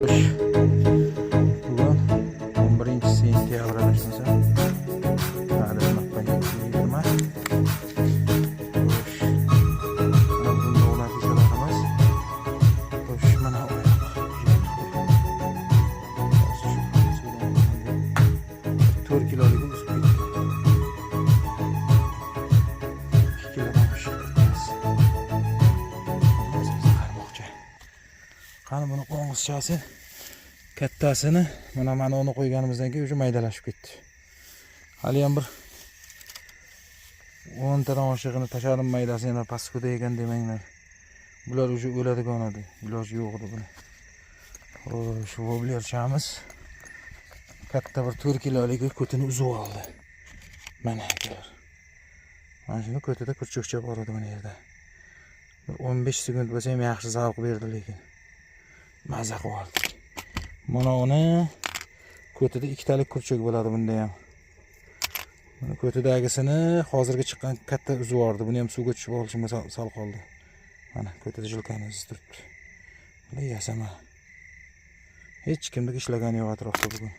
Bugun 11 sentyabr, adashmasam. Hali 20. Xo'sh. Mana bugun bog'lar. Xo'sh, mana oyoq. 4 kiloligi uzib ketdi. 2 kilodan oshiq ketmas. O'zimizni qarmoqcha. Qani, buni qo'ng'izchasi, kattasini mana uni qo'yganimizdan keyin уже maydalashib ketdi. Hali ham bir 10 tadan oshig'ini tashladim maydasini, yana паскуда ekan demanglar. Bular уже o'ladigan edi. Iloji yo'q edi buni. Xo'sh, voblerchamiz katta bir 4 kiloligi ko'tini uzib oldi. Mana, akalar. Mana shuni ko'tida крючок cha bor edi mana yerda. Bir 15 sekund bo'lsa ham yaxshi zavq berdi lekin. Maza qilib oldik. Mana uni ko'tida ikkitalik крючок bo'ladi bunda ham. Buni ko'tidagisini hozirgi chiqqan katta uzib yubordi. Buni ham suvga tushib olishimga sal qoldi. Mana, ko'tida жилка ni izi turibdi. Bular yasama. Hech kimniki ishlagani yo'q atrofda bugun.